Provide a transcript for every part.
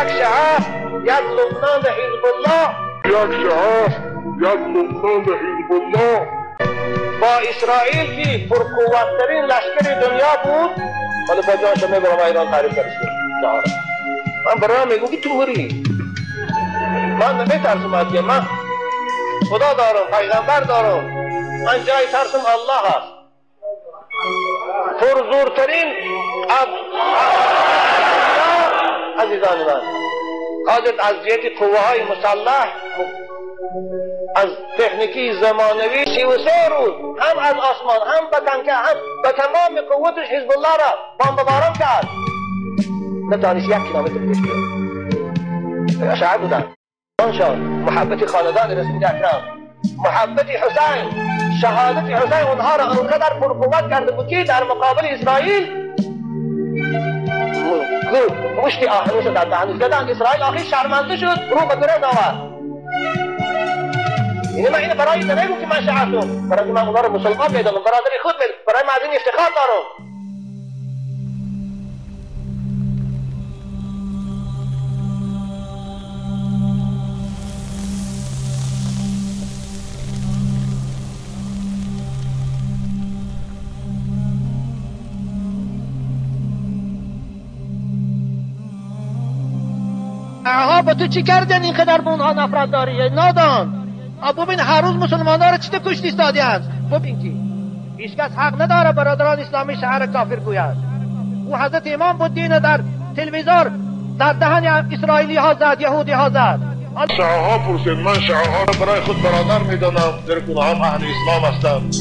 یک شعه، یک لبنان حزب الله، یک شعه، یک لبنان حزب الله با اسرائیل که پرقوت‌ترین لشکر دنیا بود، حالا با جانش میبرم ایران تعریف کرد. من برای میگم که تو مری، من نمیترسم از من خدا دارم، پیغمبر دارم، من جای ترسم الله هست. پرزورترین عزیزان من، حاضر از جهت قوه های مسلح، از تکنیکی زمانوی 33 روز هم از آسمان هم به تنکه هم به تمام قوتش حزب الله را بمباران کرد، نتانست 1 کیلومتر پیش بیاد. شعر بودن شان محبت خاندان رسول اکرم، محبت حسین، شهادت حسین اونها را انقدر پرقوت کرده بود که در مقابل اسرائیل مشتی آهنی شد در دهنش زدن. اسرائیل آخر شرمنده شد، رو به گریز آورد. اینه من اینو برای نمیگم که من شیعه هستم، برای من اونها رو مسلمان میدانم، برادر خود میدانم، برای من از این افتخار دارم. ها با تو چی کردن اینقدر به اونها نفرت داری نادان؟ ببین هر روز مسلمان ها رو چطور کشتی ایستادی هست. ببین که هیچ کس حق نداره برادران اسلامی شعر کافر گوید. او حضرت امام بود دین در تلویزیون در دهن اسرائیلی ها زد، یهودی ها زد. شیعه ها پرسید، من شیعه ها را برای خود برادر میدانم، در که اونها هم اهل اسلام هستند،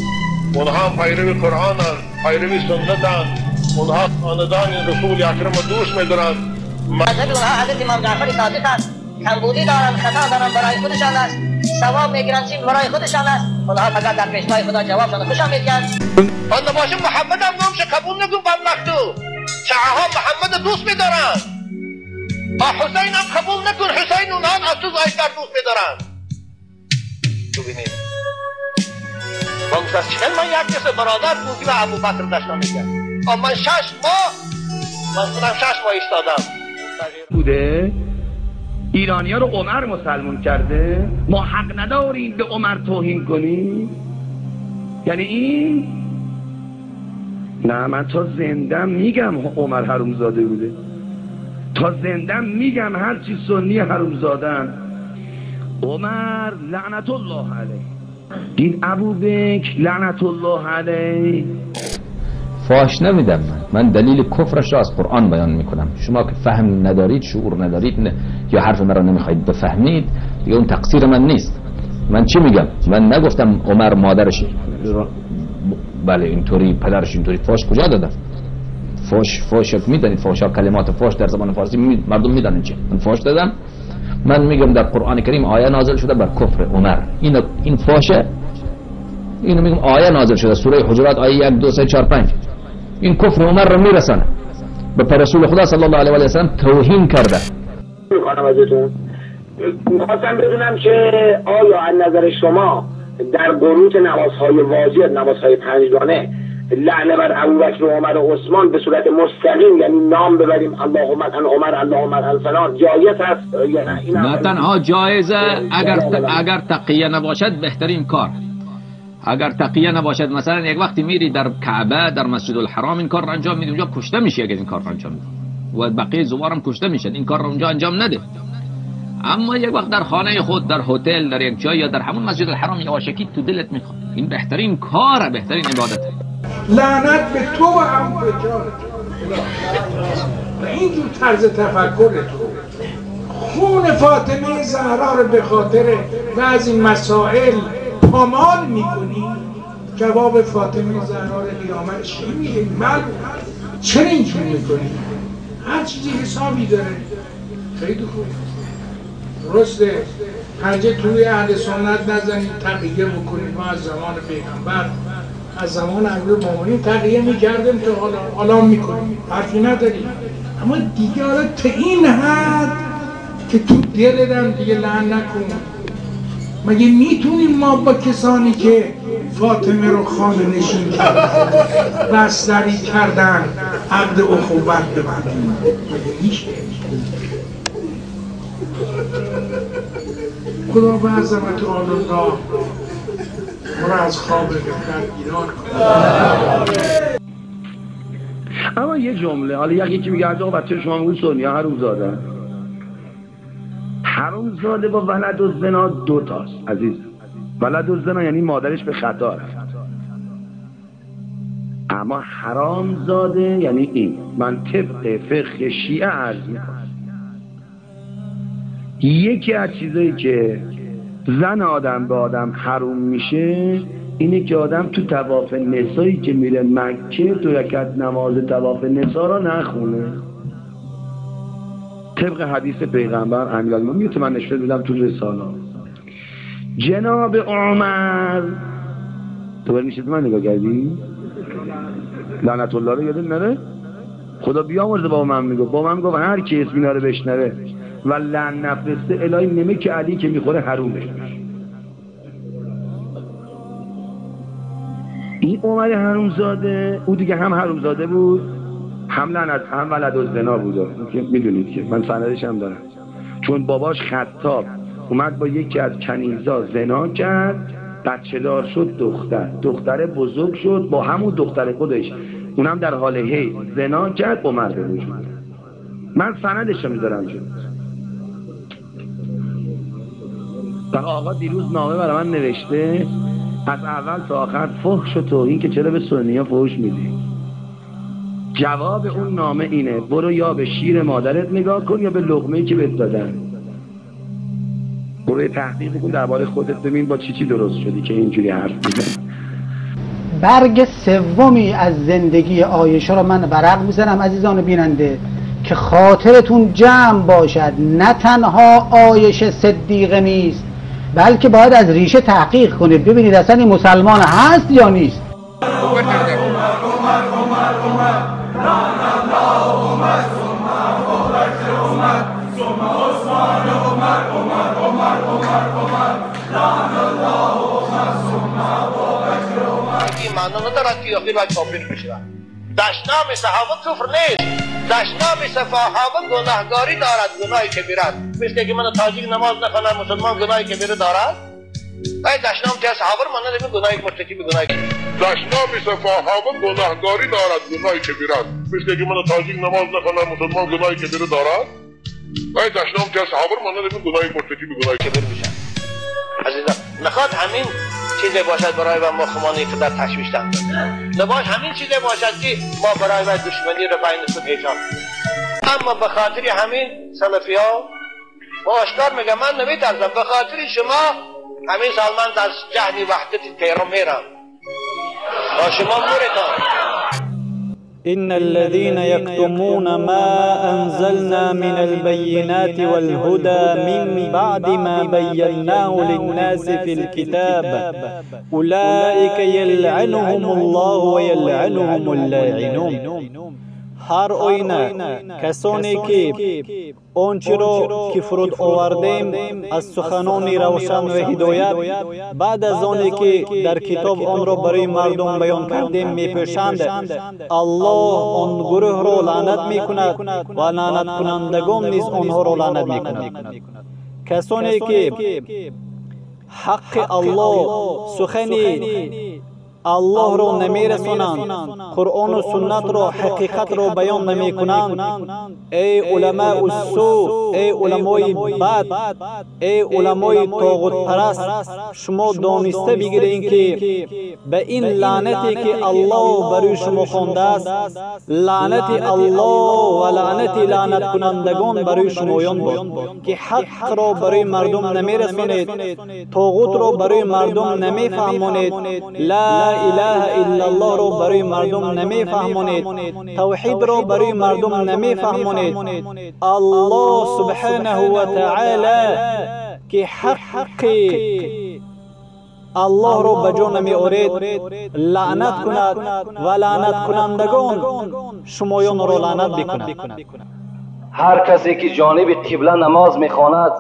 اونها هم پیرو قرآنند، پیرو سنتند، اونها خاندان رسول اکرم دوست میدارند. مذهب اونها حضرت امام جعفر صادق است، کمبودی دارند، خطا دارند، برای خودشان است، ثواب میگیرند چی برای خودشان است. اونها فقط در پیشگاه خدا جوابشان خوشم میگن. من نباشه محمد هم نامش قبول نکن بدبختو. شیعه ها محمد دوست میدارند، حسین هم قبول نکن، حسین اونها از تو زایدتر دوست میدارند. تو ببینید من گفتم چه من یک کس برادر بودی و ابوبکر داشتم میگن. من 6 ماه، من خودم 6 ماه ایستادم بوده. ایرانی ها رو عمر مسلمون کرده، ما حق نداریم به عمر توهین کنیم. یعنی این نه، من تا زندم میگم عمر حرومزاده بوده، تا زندم میگم هرچی سنی حرومزادن. عمر لعنت الله علیه، این ابوبکر لعنت الله علیه. فاش نمیدم، من دلیل کفرش را از قرآن بیان میکنم. شما که فهم ندارید، شعور ندارید، نه، یا حرف مرا نمیخواید بفهمید، دیگه اون تقصیر من نیست. من چی میگم؟ من نگفتم عمر مادرش بله اینطوری، پدرش اینطوری. فاش کجا دادم؟ فاش میدانید، فاش ها، کلمات فاش در زبان فارسی مردم میدانند چی. من فاش دادم؟ من میگم در قرآن کریم آیه نازل شده بر کفر عمر. این فاشه. اینو میگم آیه نازل شده، سوره حجرات آیه 1 2 3 4 5. این کفر عمر رو میرسانه به رسول خدا صلی الله علیه و سلم توهین کرده. میخوام ازتون میخواستم بدونم که آیا از نظر شما در قنوت نمازهای واجب، نمازهای پنجگانه، لعنه بر ابوبکر و عمر و عثمان به صورت مستقیم، یعنی نام ببریم اللهم عن عمر اللهم عن فلان، جایز هست یا نه؟ نه تنها جایزه، اگر تقیه نباشد بهترین کار. اگر تقیه نباشد، مثلا یک وقتی میری در کعبه، در مسجد الحرام این کار رو انجام میدی، اونجا کشته میشی اگر این کار رو انجام میدی، و بقیه زوارم کشته میشن، این کار رو اونجا انجام نده. اما یک وقت در خانه خود، در هتل، در یک جای یا در همون مسجد الحرام یواشکی تو دلت میخواد، این بهترین کاره، بهترین عبادته. لعنت به تو و امثالت و اینجور طرز تفکر تو. خون فاطمه زهرا رو به خاطر بعضی مسائل پامال میکنی، جواب فاطمه زهرا رو قیامت چی میده؟ معلوم چرا اینجور میکنی؟ هر چیزی حسابی داره. خیلی خوب، درسته، پنجه توی اهل سنت نزنید، تقیه بکنید. ما از زمان پیغمبر، از زمان امیرالمومنین تقیه میکردیم تا حالا میکنیم، حرفی نداریم. اما دیگه حالا تا این حد که تو دلم دیگه لعن نکن. مگه میتونیم ما با کسانی که فاطمه رو خانه نشین کردن، بستری کردن، عقد اخوت ببندیم؟ مگه میشه؟ خدا به عظمت آن الله ما را از خواب غفلت بیدار کنه. اما یه جمله، حالا یکی میگه آقا بچه شما میگه سنی ها حرومزاده. حرومزاده با ولد و زنا دو تاست عزیز. ولد و زنا یعنی مادرش به خطا رفت، اما حرامزاده یعنی این. من طبق فقه شیعه عرض میکنم یکی از چیزایی که زن آدم به آدم حروم میشه اینه که آدم تو طواف نسایی که میره مکه دو رکعت نماز طواف نسا را نخونه. طبق حدیث پیغمبر امیرالمومنین که من نشون میدم تو رساله. جناب عمر تو بر میشه من نگاه کردی؟ لعنت الله رو یادت نره؟ خدا بیامرزه با من میگه، با من میگه هر کی اسم اینا رو بشنوه و لعن نفرسته الهی نمک که علی که میخوره حرومش میشه. این عمر حرومزاده، او دیگه هم حرومزاده بود، هم لعنت، هم ولد و زنا بود. میدونید که من سندش هم دارم، چون باباش خطاب اومد با یکی از کنیزا زنا کرد، بچه دار شد، دختر بزرگ شد با همون دختر خودش، اونم در حال حیض زنا کرد، عمر به وجود. من سندش رو میذارم. آقا دیروز نامه برای من نوشته از اول تا آخر فحش و توهین که چرا به سنی‌ها فحش میدی. جواب اون نامه اینه: برو یا به شیر مادرت نگاه کن یا به لقمه‌ای که بهت دادن. برو تحقیق کن درباره خودت، ببین با چی چی درست شدی که اینجوری حرف میزنی. برگ سومی از زندگی عایشه رو من ورق میزنم عزیزان بیننده، که خاطرتون جمع باشد نه تنها عایشه صدیقه نیست، بلکه باید از ریشه تحقیق کنید ببینید اصلا این مسلمان هست یا نیست. این معنا ندارد که آخر باید کافر بشود. دشنام صحابه کفر نیست، دشنام صحابه گناهگاری دارد، گناه کبیره است. مثل که من تاجیک نماز نخوانم مسلمان گناه کبیره دارد. ای دشنام که صحابه من نمیگم گناه مرتکب گناه کبیره. دشنام صحابه گناهگاری دارد، گناه کبیره است. مثل که من تاجیک نماز نخوانم مسلمان گناه کبیره دارد. ای دشنام که صحابه من نمیگم گناه مرتکب گناه کبیره میشه. عزیزان نخواد همین چیزی باشد برای ما خمانی که در تشویش اندازد، نباش همین چیزی باشد که ما برای و دشمنی رو بین خود ایجاد کنیم. اما به خاطر همین سلفی ها با آشکار میگم من نمیترسم، به خاطر شما همین سال من در جهن وحدت تهران میرم با شما مورتان. إن الذين يكتمون ما أنزلنا من البينات والهدى من بعد ما بيناه للناس في الكتاب أولئك يلعنهم الله ويلعنهم اللاعنون. هر آینه کسانی که آنچه را که فرود آوردیم از سخنان روشن و هدایت بعد از آنی که در کتاب آن را برای مردم بیان کردیم میپوشند، الله آن گروه را لعنت میکند و لعنت کنندگان نیز آنها را لعنت میکند. کسانی که حق الله سخنی الله را نمیرسانند، قرآن و سنت را حقیقت را بیان نمیکنند، ای علماء السوء، ای علمای بد، ای علمای طاغوت پرست، شما دانسته بگیرید که به این لعنتی که الله برای شما خوانده است، لعنت الله و لعنت لعنت کنندگان برای شمایان باد که حق را برای مردم نمیرسانید، طاغوت را برای مردم نمیفهمانید، لا اله الا الله را برای مردم نمیفهمانید، توحید را برای مردم نمیفهمانید. الله سبحانه و تعالی که حق الله را به جا نمی آورید لعنت کند و لعنت کنندگان شمایان را لعنت بکند. هر کسی که جانب قبله نماز میخواند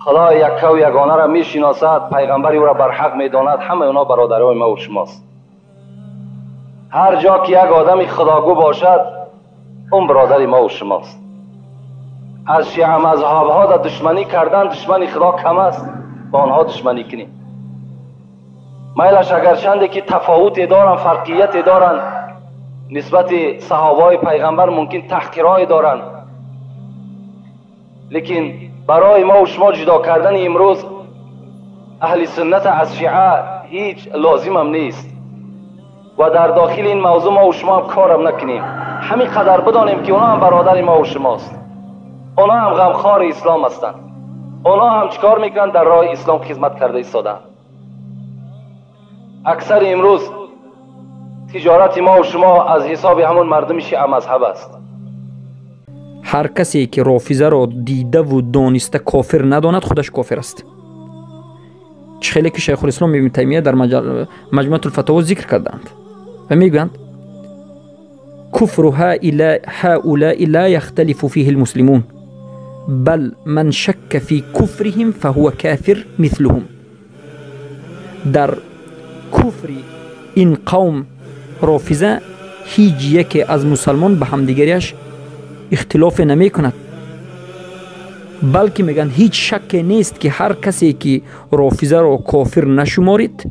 خدا یکه و یگانه را میشناسد، پیغمبر او را برحق میداند، همه اونا برادرای ما و شماست. هر جا که یک آدم خداگو باشد اون برادر ما و شماست. از شیعه مذهب ها در دشمنی کردن دشمنی خدا کم است، با آنها دشمنی کنیم. میلش اگرچنده که تفاوت دارن، فرقیت دارن نسبت صحابه پیغمبر، ممکن تحقیرهای دارن، لیکن برای ما و شما جدا کردن امروز اهل سنت از شیعه هیچ لازم هم نیست و در داخل این موضوع ما و شما هم کارم نکنیم. همین قدر بدانیم که اونا هم برادر ما و شماست، اونا هم غمخوار اسلام هستند، اونا هم چیکار میکنن؟ در راه اسلام خدمت کرده ایستادن. اکثر امروز تجارت ما و شما از حساب همون مردم شیعه مذهب است. هر کسی که رافضه را دیده و دانسته کافر نداند خودش کافر است. خیلی که شیخ الاسلام ابن تیمیه در مجموعه الفتاوا ذکر کردند و میگویند کفر هؤلاء لا يختلف فيه المسلمون بل من شك في كفرهم فهو كافر مثلهم. در کفر این قوم رافضه هیچ یکی از مسلمان به همدیگریش اختلاف نمی کند، بلکه میگن هیچ شک نیست که هر کسی که رافضه را کافر نشمارید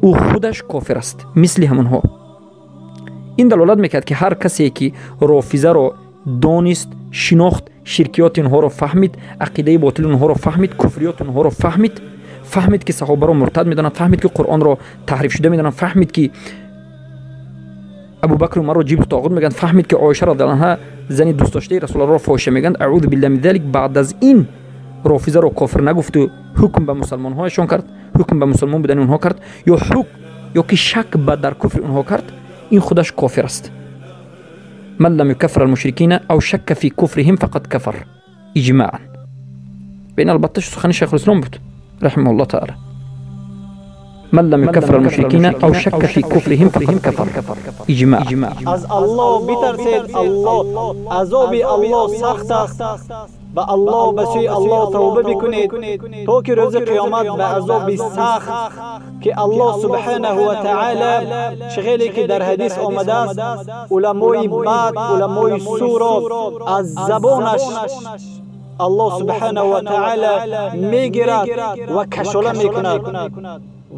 او خودش کافر است مثل همونها. این دلالت میکرد که هر کسی که رافضه را دانست، شناخت، شرکیات اینها را فهمید، عقیده باطل اونها را فهمید، کفریات اونها را فهمید، فهمید که صحابه را مرتد میدانند، فهمید که قرآن را تحریف شده میدانند، فهمید که ابوبکر عمر را جیب طاغوت میگن، فهمید که عایشه رضی الله عنها زن دوست داشته رسول الله را فاحشه میگن، اعوذ بالله من ذلک. بعد از این رافضه را کافر نگفت و حکم به مسلمان هایشان کرد، حکم به مسلمان بودن اونها کرد، یا حکم یا که شک به در کفر اونها کرد، این خودش کافر است. من لم يكفر المشركين او شك في كفرهم فقد كفر اجماعا. بین البته سخن شیخ الاسلام بود رحمه الله تعالی. من لم يكفر المشركين او شك في كفرهم فقد كفر اجماع. از الله بترسید، الله عذاب الله سخت است، به الله به سوی الله توبه بکنید تا که روز قیامت به عذاب سخت که الله سبحانه و تعالی چغلی که در حدیث آمده است علمای بد، علمای سو را از زبانش الله سبحانه و تعالی میگیرد و کشاله میکند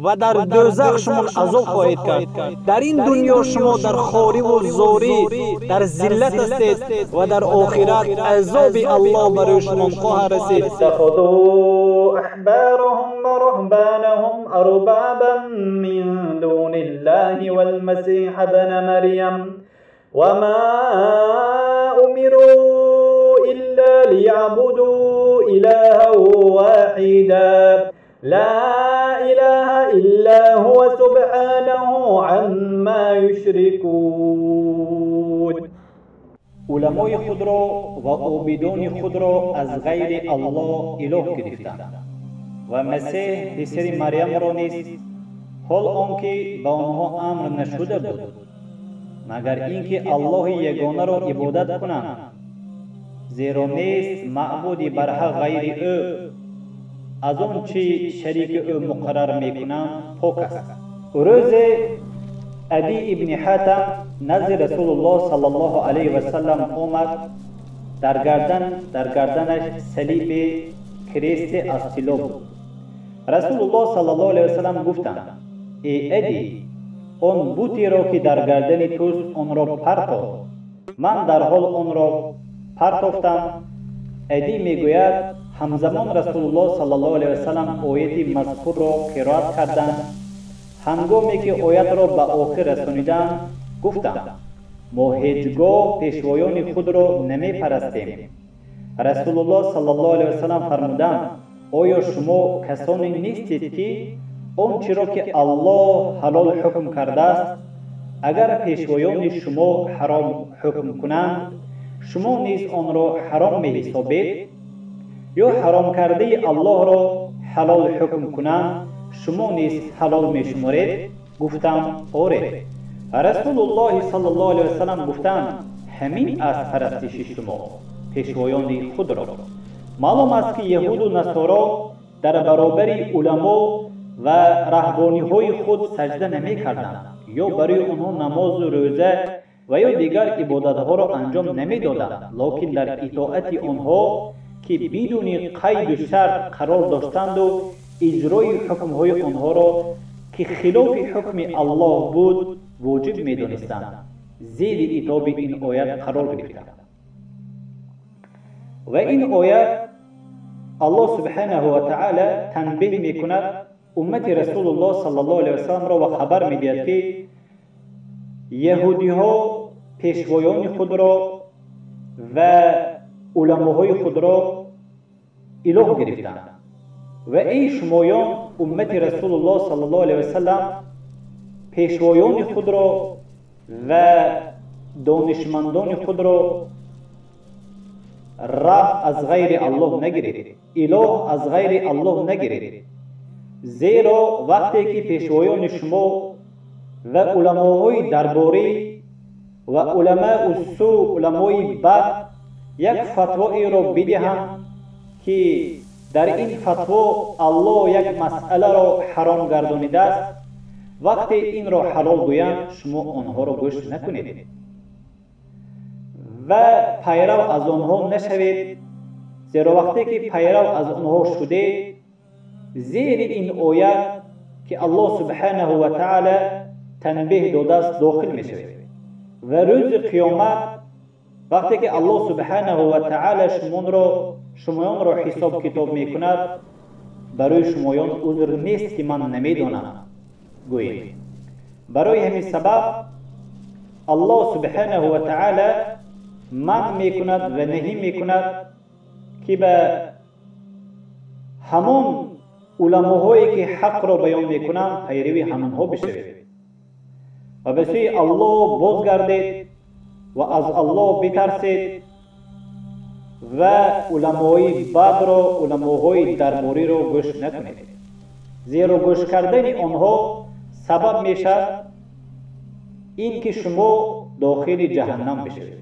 و در دوزخ شما عذاب خواهید کرد. در این دنیا شما در خواری و زوری در ذلت هستید و در آخرت عذاب الله برای شما خواهد رسید. اتخذوا احبارهم ورهبانهم اربابا من دون الله والمسیح ابن مریم وما امروا الا ليعبدوا الها واحدا لا إله إلا هو سبحانه عما يشركون. علمای خود را و عابدان خود را از غیر الله اله گرفتند و مسیح پسر مریم را نیز، حال آنکه به آنها امر نشده بود مگر اینکه الله یگانه را عبادت کنند، زیرا نیست معبودی برحق غیر او، از آن چی شریک او مقرر میکنند پاک است. روز عدی ابن حاتم نزد رسول الله صلی الله علیه و سلم آمد، در گردنش صلیب کریست از طلا بود. رسول الله صلی الله علیه و سلم گفتند ای عدی، آن بوتی را که در گردن توست آن را پرتاف. من در حال آن را پرتافتم. عدی میگوید همزمان رسول الله صلی الله علیه و سلم آیت مذکور را قرائت کردند. هنگامی که آیت را به آخر رسانیدند گفتند ما هیچگاه پیشوایان خود را نمی پرستیم. رسول الله صلی الله علیه و سلم فرمودند آیا شما کسانی نیستید که آنچه را که الله حلال حکم کرده است اگر پیشوایان شما حرام حکم کنند شما نیز آن را حرام می حسابید؟ یا حرام کرده الله را حلال حکم کنند شما نیز حلال می شمارید؟ گفتم آره. رسول الله صلی الله علیه و سلم گفتند همین است پرستش شما پیشوایان خود را. معلوم است که یهود و نصارا در برابر علما و رهبانی های خود سجده نمی کردند یا برای آنها نماز و روزه ва ё дигар ибодатҳоро анҷом намедоданд, лекин дар итоати онҳо ки бидуни қайду шарт қарор доштанду иҷрои ҳукмҳои онҳоро ки хилофи ҳукми Аллоҳ буд воҷиб медонистанд, зери итоби ин оят қарор гирифтанд. Ва ин оят Аллоҳ субҳанаҳу ва таъала танбеҳ мекунад уммати Расулуллоҳ саллаллоҳу алайҳи васалламро ва хабар медиҳад, ки яҳудиҳо пешвоёни худро ва уламоҳои худро илоҳ гирифтанд ва эй шумоён уммати Расулуллоҳ саллаллоҳу алайҳи васаллам пешвоёни худро ва донишмандони худро раб аз ғайри Аллоҳ нагиред, илоҳ аз ғайри Аллоҳ нагиред, зеро вақте ки пешвоёни шумо ва уламоҳои дарборӣ ва уламаи су, уламои бад як фатвоеро бидиҳанд, ки дар ин фатво Аллоҳ як масъаларо ҳаром гардонидааст, вақте инро ҳалол гӯянд, шумо онҳоро гӯш накунед ва пайрав аз онҳо нашавед, зеро вақте ки пайрав аз онҳо шудед, зери ин оят ки Аллоҳ субҳанаҳу ва таъала танбеҳ додааст дохил мешавед. Ва рӯзи қиёмат вақте ки Аллоҳ субҳанаҳу ва таъала шумоёнро ҳисоб китоб мекунад, барои шумоён узр нест ки ман намедонам гӯед. Барои ҳамин сабаб Аллоҳ субҳанаҳу ва таъала манъ мекунад ва наҳӣ мекунад, ки ба ҳамон уламоҳое ки ҳақро баён мекунанд пайрави ҳамонҳо бишавед ва ба сӯи Аллоҳ бозгардед ва аз Аллоҳ битарсед ва уламои бадро, уламоҳои дарбориро гӯш накунед, зеро гӯш кардани онҳо сабаб мешавад ин ки шумо дохили ҷаҳаннам бишавед.